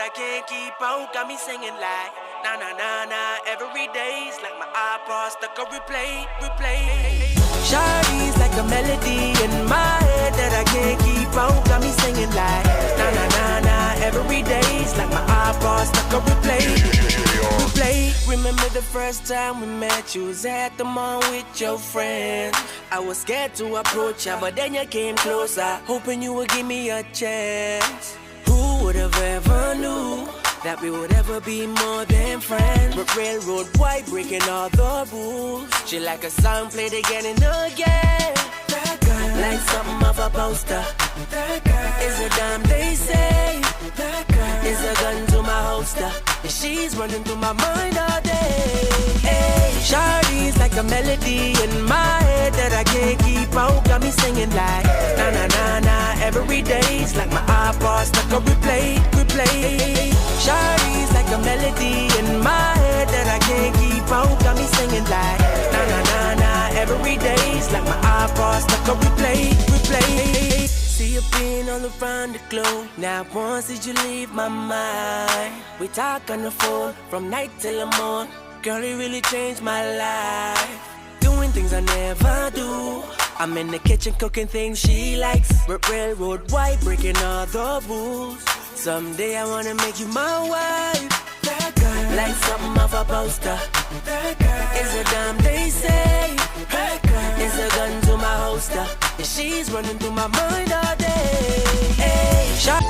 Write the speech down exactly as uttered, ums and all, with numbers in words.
I can't keep out, got me singing like na na na na. Every day's like my iPod stuck on replay, replay. Shawty's like a melody in my head that I can't keep out, got me singing like na na na na. Every day's like my iPod stuck on replay, replay. Remember the first time we met? You was at the mall with your friends. I was scared to approach ya, but then you came closer, hoping you would give me a chance. Who would have ever knew that we would ever be more than friends? But railroad white, breaking all the rules. She like a song played again and again. That girl, like something off a poster. That girl is a dime, they say. That girl is a gun to my holster. And she's running through my mind all day. Hey, shawty's like a melody in my head that I can't keep out. Got me singing like na na na na. Every day's like my iPod stuck on replay, replay. Shawty's like a melody in my head that I can't keep out. Got me singing like na na na na. Every day's like my iPod stuck on replay, replay. See you being all around the globe. Not once did you leave my mind. We talk on the phone from night till the morn. Girl, you really changed my life. Doing things I never do. I'm in the kitchen cooking things she likes. R- railroad white, breaking all the rules. Someday I wanna make you my wife. That girl, like something off a poster. That girl is a dime, they say. That girl is a gun to my holster. And she's running through my mind all day. Hey, shot.